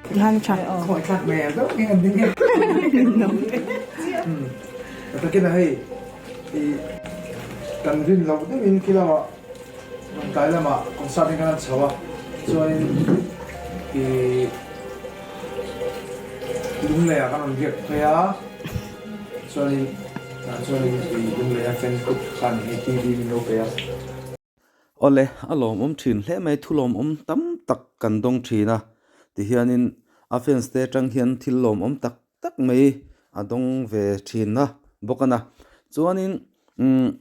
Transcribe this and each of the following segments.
Tihan tha. Khawi thlak mai ang deuh nge an ding e. Takin a hei i kan rin loh deuhin khi lamah tlai lamah concert in kan han chho a chuanin i Lunglei ah kan rawn riak phei a chuanin tah chuanin i Lunglei a fan group khan hei TV min lo pe a. Awle, a lawmawm thin hle mai, thu lawmawm tam tak kan dawng thin a, tihianin a fans te atang hian thil lawmawm tak tak mai a dawng ve thin a bawk a na. Chuanin umm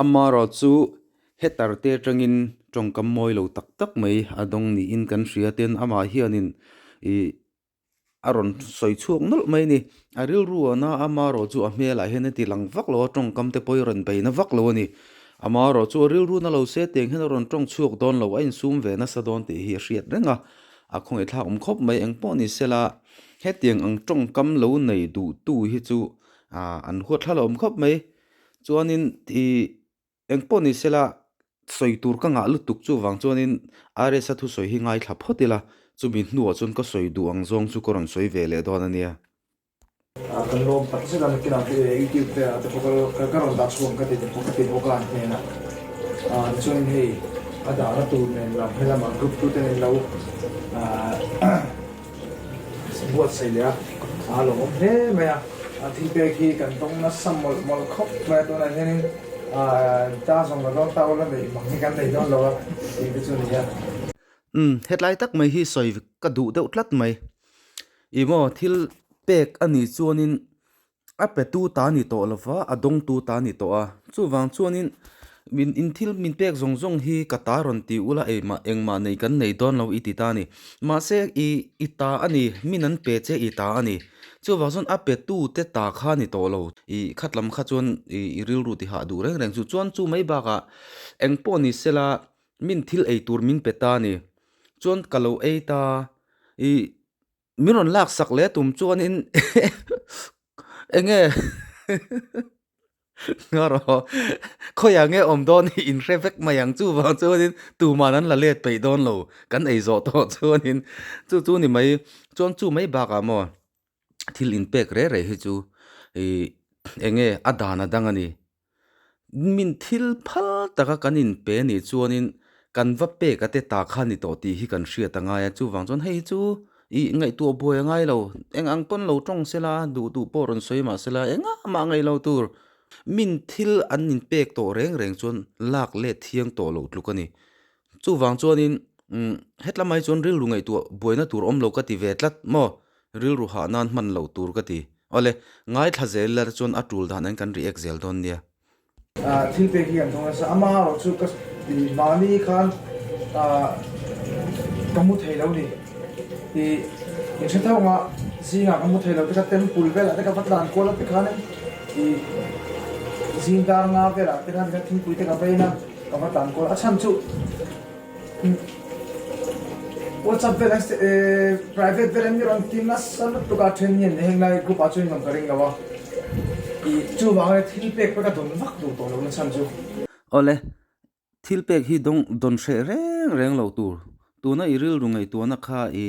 amarawh chu heater te atangin tawngkam mawi lo tak tak mai a dawng niin kan hria tin amah hianin ih a rawn sawi chhuak nawlh mai a ni. A rilru a na a, amarawh chu a hmelah hian a ti lang vak lo a, tawngkam te pawh hi a rawn bei na vak lo a ni. Amarawh chu a rilru na lo se tiang hian a rawn tawng chhuak dawn lo, a insum ve nasa dawn tih hi a hriat reng a, a khawngaihthlak awm khawp mai. Eng pawh ni sela, hetiang ang tawngkam lo nei duhtu hi chu an huat thla lo awm khawp mai. Chuanin ih Eng pawh ni sela, sawi tur ka ngah lutuk chuvang chuanin RS-a thusawi hi ngaithla phawt ila, chumi hnuah chuan ka sawi duh ang zawng chu ka rawn sawi ve leh dawn a nia. Kan lawm tak zet a, nakinah te YouTube te ah te pawh ka rawn dah chhuak ang ka ti te pawh ka ti bawk a an hnenah. Tichuanin hei a dahna tur nen lam helamah group tu te nen lo buatsaih leh a, a lawmawm hle mai a, thil pek hi kan tawng nasa mawlh mawlh khawp mai a, tunah hianin ta zawng la dawn ta ula neih mang hi kan nei dawn lo a tih te chu a ni a. Umm, hetlai tak mai hi sawi ka duh deuh tlat mai. Ih maw, thil pek a nih chuanin A petu ta ni tawh lova, a dawngtu ta ni tawh a. Chuvang chuanin min in thil min pek zawng zawng hi ka ta rawn ti ula eimah engmah nei kan nei dawn lo i ti ta a ni. Mahse i i ta a ni, min an pe che i ta a ni. Chuvang chuan a petu te ta kha ni tawh lo. I khat lam kha chuan i i rilru ti hah duh reng reng chu. Chuan chu mai bakah eng pawh ni sela min thil ei tur min pe ta a ni. Chuan ka lo ei ta i Min rawn lak sak leh tum chuanin eng nge nga rawh khawiah nge awm dawn hi in hre vek mai ang chuvang chuanin tuman an la let peih dawn lo kan ei zawh tawh chuanin chu chu ni mai chuan chu mai bakah maw thil inpek reh reh hi chu ih eng nge a dan a dang a ni. Min thil phal taka kan inpe a nih chuanin kan va pek a te ta kha ni tawh tih hi kan hriat a ngai a, chuvang chuan hei hi chu ih ngaihtuah buai a ngai lo, eng ang pawn lo tawng sela, duh duh pawh rawn sawi mah sela, engah mah ngaih lo tur. Min thil an inpek tawh reng reng chuan lak let thiang tawh loh tluk a ni. Chuvang chuanin umm hetlamah hi chuan rilru ngaihtuah buaina tur awm lo ka ti ve tlat maw? Rilru hah nan hman loh tur ka ti. Awle, ngaithla zel ila te chuan a tul dan an kan react zel dawn nia. Thil pek hi kan thawng nasa. Ama erawh chu ka ti mahni khan ka mu thei lo ni. I in hre tho anga zingah ka mu thei lo te kha temple velah te ka va tlan kual a ti khanin i zing dar nga velah te khan thingpui te ka va in a ka va tlan kual a chhan chu WhatsApp vel an private vel an mi rawn ti nasa lutuk a then hian heng lai group ah chuan in awm ka ring lo a ih chuvang ania thil pek pawh ka dawn vak duh tawh lo na chhan chu. Awle, thil pek hi dawng dawn hreh reng reng lo tur. Tuna i rilru ngaihtuahna kha i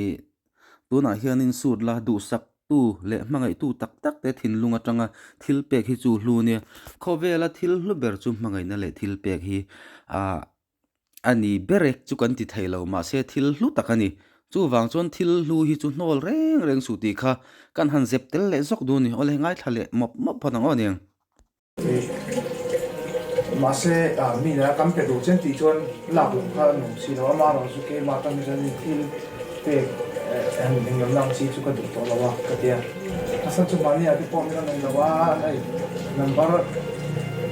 tunah hianin sut la duhsak tu leh hmangaihtu tak tak te thinlung atanga thil pek hi chu hlu nia. Khawvela thil hlu ber chu hmangaihna leh thil pek hi ah A ni ber e chu kan ti thei lo mahse thil hlu tak a ni. Chuvang chuan thil hlu hi chu hnawl reng reng suh tih kha kan han zep tel leh zawk duh a ni. Awle ngaithla leh mawp mawp phawt ang aw aniang. Mahse mi nena kan pe duh chen tih chuan lak lam kha a nuam si lo. Amaherawh chu keimah tan hi chuan thil pek han englo ang chi chu ka duh tawh lo a ka ti a. A san chu mahni ah te pawh min rawn en lo a, hei number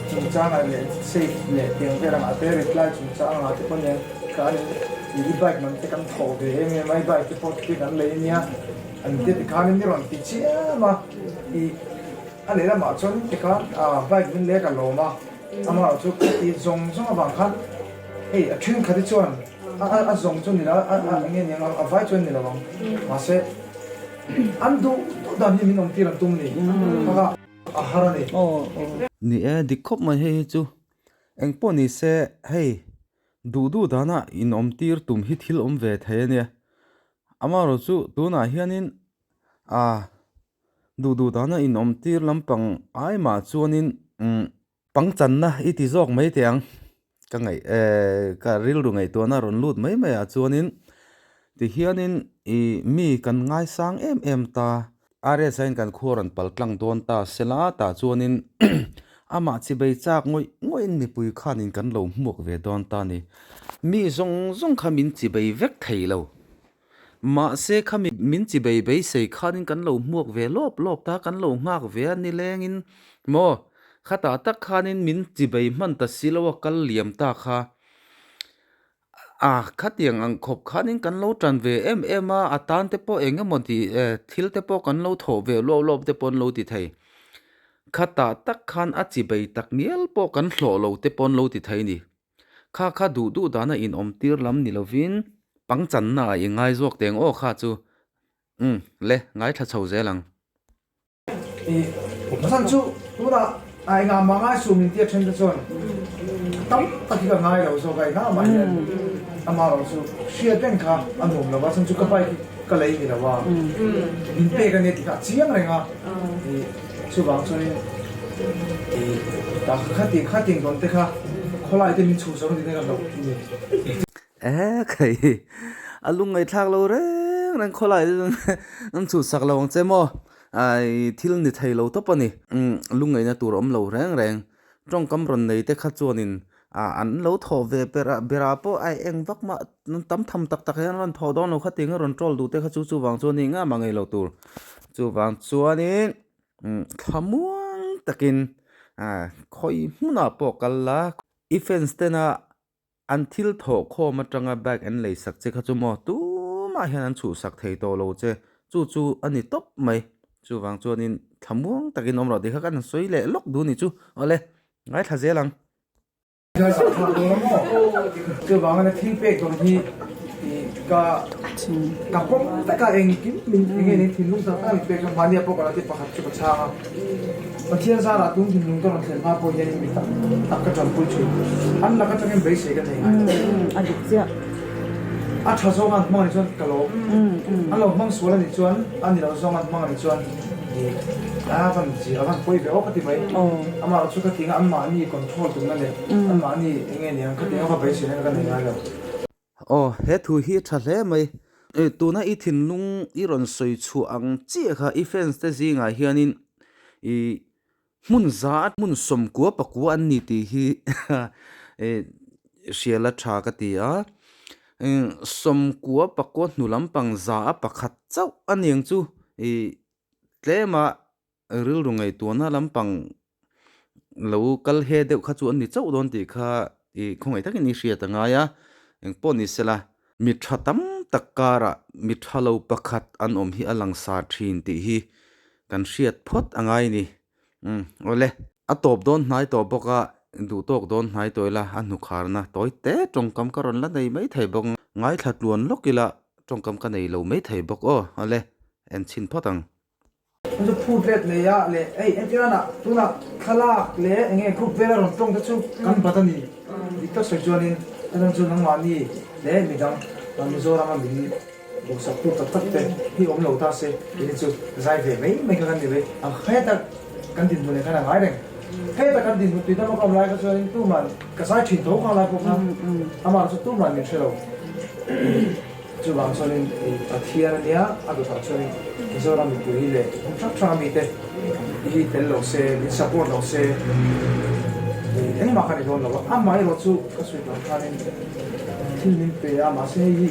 chungchang ah leh save leh tiang vel ang ah te reply chungchang ang ah te pawh nen khan in i bike man te kan thawh ve em em a, i bike te pawh te kan lei ania an ti tikhan in i rawn ti chiam a, i a lehlamah chuan tikhan bike min leh ka lawm a, amaherawhchu ka ti zawng zawng avang khan hei a thenkhat hi chuan a zawng chu ni lo a eng nge niang a vai chuan ni lo ang mahse. An duh duh dan hi min awm tir an tum ni. Kha a har a ni. Ni e, dik khawp mai hei hi chu. Eng pawh ni se hei duh duh dana in awm tir tum hi thil awm ve thei a nia. Amaherawhchu tunah hianin ah duh duh dana inawm tir lampang ai mah chuanin umm pangchanna i ti zawk mai teh ang ka ngaih eh ka rilru ngaihtuahna rawn lut mai mai ah chuanin tihianin ih mi kan ngaisang em em ta. RSA in kan khua rawn pal tlang dawn ta sela tah chuanin amah chibei chak ngawih ngawih in mipui khanin kan lo hmuak ve dawn ta a ni. Mi zawng zawng kha min chibei vek thei lo. Mahse kha min chibei beisei khanin kan lo hmuak ve lawp lawp ta, kan lo nghak ve a nilengin maw khatah tak khanin min chibei hman ta si lo a kal liam ta kha. A, khatiang ang khawp khanin kan lo tan ve em em a, a tan te pawh eng emaw tih eh thil te pawh kan lo thawh ve luau luau te pawh an lo ti thei. Khatah tak khan a chi bei tak ngial pawh kan hlawh lo te pawh an lo ti thei a ni. Kha kha duh duh dana inawm tir lam ni lovin pangchanna ah i ngai zawk teng aw kha chu. Umm, le, ngaithla chho zel ang. Chhan chu tunah a engah mah ngai suh min tia then te chuan tam tak hi ka ngai lo zawk a, engah mah hian amaherawh chu hriat reng kha a nuam lo va, chhan chu ka bike hi ka lei ni lo a, min pek a nia tih kha a chiang reng a, chuvang chuanin khatiang dawn te kha khawlai te min chhuh zawk a ni ka hlauh a ni. Ehe khai a lungngaihthlak lo reng reng khawlai te chuan an chhuhsak lo ang che maw ai thil ni thei lo tawp a ni lungngaihna tur awm lo reng reng tawngkam rawn nei te kha chuanin ah an lo thawh ve ber ah berah pawh ai eng vak mah tam tham tak tak hian rawn thawh dawn lo kha tiang a rawn troll duh te kha chu chuvang chuan ni engah mah ngei lo tur chuvang chuanin thlamuang takin ah khawi hmunah pawh kal la i fans tena An thil thawh khawm atanga bike an lei sak che kha chu maw tumah hian an chhuhsak thei tawh lo che, chu chu a ni tawp mai. Chuvang chuanin thlamuang takin awm rawh tih kha kan han sawi leh lawk duh ni chu. Awle, ngaithla zel ang. Chuvangin thil pek dawn hi ka ka pawm vek a, engkim min enge ni thinlung tak tak min pek a, mahni ah pawh ka lo ti pakhat chu ka chhang a. Pathian zarah tun thinlung ka rawn thlen hma pawh hianin mi tak tak ka tanpui thin. An lak atangin beisei ka nei ngai lo. A dik chiah. A tha zawng an hmang anih chuan ka lawm. An lo hmang sual anih chuan a ni lo zawng an hmang anih chuan a van zir a van pawi ve awk a ti mai. Amaherawhchu ka ti nga anmahni control tumna leh anmahni enge niang ka ti nga va beisei na ka nei ngai lo. Aw, he thu hi a tha hle mai. Tuna i thinlung i rawn sawi chhuah ang chiah kha i fans te zingah hianin i hmun za hmun sawmkua pakua an ni tih hi hrial a tha ka ti a. Sawmkua pakua hnu lampang za a pakhat chauh a niang chu i tlema rilru ngaihtuahna lampang lo kal he deuh kha chu an ni chauh dawn tih kha ih khawngaih takin i hriat a ngai a, engpawh ni sela mi tha tam tak karah mi tha lo pakhat an awm hi a lang sar thin tih hi kan hriat phawt a ngai a ni umm awle a tawp dawn hnai tawh bawk a duh tawk dawn hnai tawh ila a hnukharna tawi te tawngkam ka rawn la nei maithei bawk ngaithla tluan lawk ila tawngkam ka nei lo maithei bawk aw awle en chhin phawt ang. Chu chu phut let nei a leh hei entirana tunah thlalak leh eng nge group vela rawn tawng te chu kan bat a ni dik tak sawi chuanin chuan chu nangmahni leh midang Mizorama min duhsak tu tak tak te hi awm lo ta se tih chu zai ve mai mai kha kan ni mai ang heta kan dinhmun leh khan a ngai reng heta kan dinhmun tui dama ka awm lai kha chuanin tuman ka zai thin tho kha lai pawh kha amah chu tuman min hre lo. Chuvang chuanin i Pathian a nia, a dawtah chuanin Mizoram mipui leh hmun hrang hranga mite hi tel lo se, min support lo se, engmah ka ni dawn lo a. Amaherawh chu ka sawi tawh ang khanin thil min pe a, mahse hei hi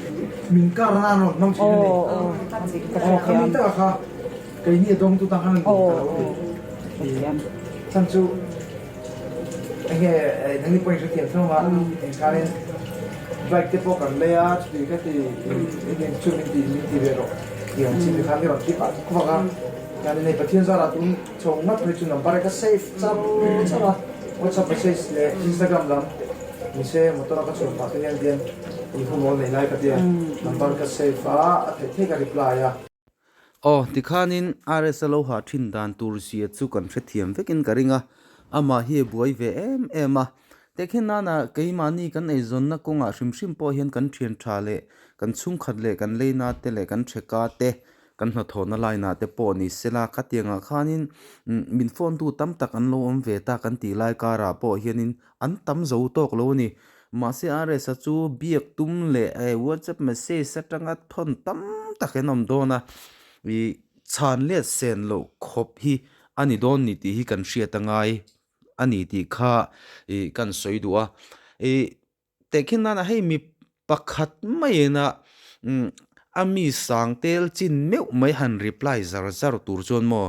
min kar nan rawn hmang thin a ni. Aw, khami taka kha keini a dawngtu tan khan a ni ka lo ti. Chhan chu Enge nangni pawhin hrethiam thung a, engkhanin bike te pawh kan lei a, chuti ka ti enge chu min ti min ti ve rawh tih ang chi te khan i rawn ti vak vak a, hianin hei Pathian zarah tun chho ngat phei chu number hi ka save char char a, WhatsApp message leh Instagram lam nise motor a ka chhuah phah te hian hian inhumawl nei lai ka tia number ka save a, a theih theih ka reply a. Aw, tikhanin RS a lo hah thin dan tur zia chu kan hrethiam vekin ka ring a, amah hi a buai ve em em a. Tehkhin nana keimahni kan eizawnna kawngah hrim hrim pawh hian kan thian tha leh kan chhungkhat leh kan leina te leh kan theka te kan hnathawhna line ah te pawh ni sela khatiangah khanin min phone tu tam tak an lo awm ve ta kan tih lai karah pawh hianin an tam zo tawk lo a ni. Mahse RS-a chu biak tum leh WhatsApp message atanga thawn tam tak an awm dawn a, ih chhan let sen loh khawp hi a ni dawn ni tih hi kan hriat a ngai a ni tih kha ih kan sawi duh a. Ih tehkhin nana hei mi pakhat maiin a umm a mi sang tel chin meuh mai han reply zar zar tur chuan maw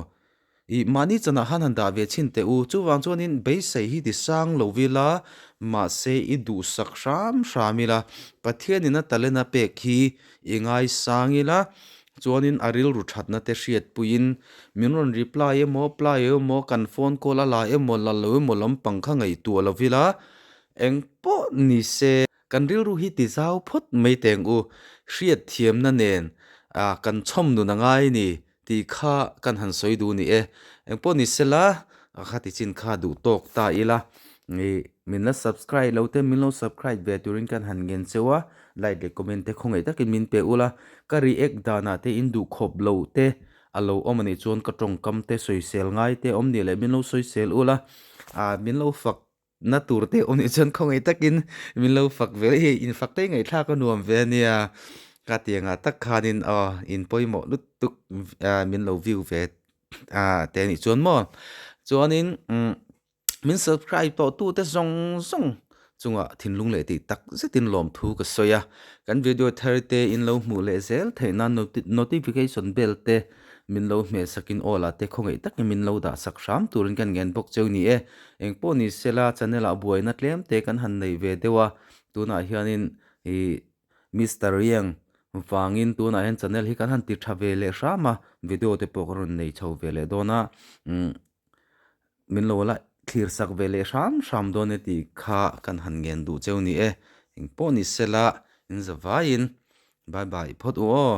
ih mahni chanah khan han dah ve chhin teh u. Chuvang chuanin beisei hi ti sang lo ila mahse i duhsak hram hram ila Pathianin a talent a pek hi i ngaisang ila chuanin a rilru thatna te hriatpuiin min rawn reply emaw ply emaw kan phone call a la emaw la lo emaw lampang kha ngaihtuah lo ila eng pawh ni se kan rilru hi ti zau phawt mai teng u hriatthiamna nen ah kan chhawm nun a ngai ni tih kha kan han sawi duh ni e eng pawh ni sela kha ti chin kha duh tawk ta ila ih min la subscribe lo te min lo subscribe ve turin kan han ngen cheu a like leh comment te khawngaih takin min pe ula ka react danah te in duh khawp lo te a lo awm anih chuan ka tawngkam te sawisel ngai te awm nih leh min lo sawisel ula ah min lo fak na tur te awm nih chuan khawngaih takin min lo fak ve hei in fak te ngaihthlak a nuam ve ania ka tiangah tak khanin aw in pawimawh lutuk ah min lo view ve ah te anih chuan maw chuanin umm min subscribe tawh tu te zawng zawng chungah thinlung leh tih tak zetin lawmthu ka sawi a kan video thar te in lo hmuh leh zel theih nan notification bell te Min lo hmeh sakin aw la te khawngaih takin min lo dah sak hram turin kan ngen bawk cheu ni e. Engpawh ni sela channel ah buaina tlem te kan han nei ve deuh a, tunah hianin ih Mister Riang vangin tunah hian channel hi kan han ti tha ve leh hram a, video te pawh ka rawn nei chho ve leh dawn a, umm min lo la thlir sak ve leh hram hram dawn e tih kha kan han ngen duh cheu ni e. Engpawh ni sela in zavaiin bye bye phawt u aw.